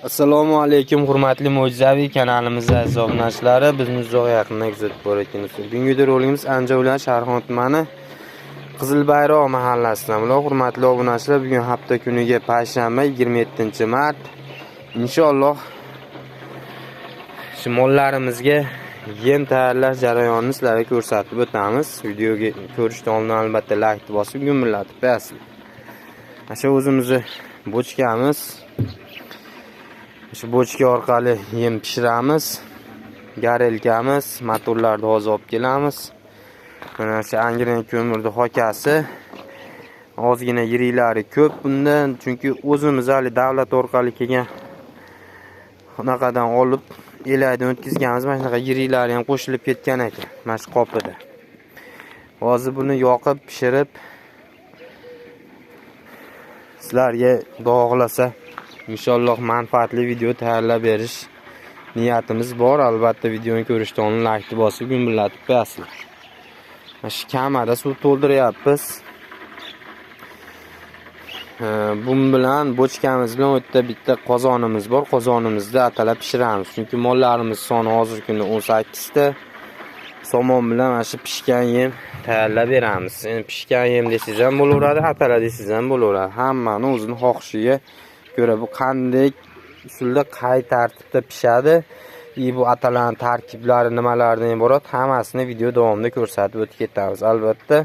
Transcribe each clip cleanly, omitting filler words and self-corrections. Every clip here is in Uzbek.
Assalomu alaykum hurmatli mo'jizaviy kanalimiz aziz obunachilari, bizni uzoq yaqindan kuzatib borayotganingiz. Bugungi videorolikimiz Andijon viloyati Sharxon tumani Qizilbayroq mahallasidan. Bular hurmatli obunachilar, bugun hafta kuniga payshanba 27-mart. Inshaalloh shu mollarimizga yem tayyorlash jarayonini sizlarga ko'rsatib o'tamiz. Videoga ko'rishdan oldin albatta like bosib, gumillatib qo'yasizlar. Mana shu o'zimizni bochkamiz. Shu bochka orqali yem pishiramiz. Gorelkamiz, motorlarni hozir olib kelamiz. Mana shu angren ko'mirni xokasi. Ozgina yiriklari ko'p bunda, chunki o'zimiz hali davlat orqali kelgan unaqadan olib elakdan o'tkazganmiz. Mana shunaqa yiriklari ham qo'shilib ketgan ekan mana shu qopida. Hozir buni yoqib pishirib sizlarga xudo xohlasa inshaalloh manfaatli video tayyorlab berish niyatimiz bor. Albatta videoni ko'rishdan oldin like bosib gumbillatib qo'yasizlar. Mana shu kamada suv to'ldiryapmiz. Bun bilan bochkamiz bilan u yerda bitta qozonimiz bor. Qozonimizda atalab pishiramiz. Chunki mollarimiz soni hozirgi kunda 18 ta. Somon bilan mana shu pishgan yem tayyorlab beramiz. Endi pishgan yem desangiz ham bo'laveradi, atala desangiz ham bo'laveradi. Hammani o'zini xohishiga ko'ra bu qanday usulda, qay tartibda pishadi, bu atalani tarkiblari nimalardan iborat, hammasini video davomida ko'rsatib o'tib ketamiz. Albatta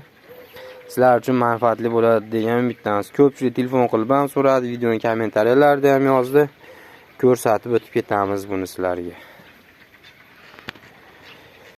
sizlar uchun manfaatli bo'ladi degan umiddamiz. Ko'pchilik telefon qilib ham so'radi, videoni kommentariyalarda ham yozdi. Ko'rsatib o'tib ketamiz buni sizlarga.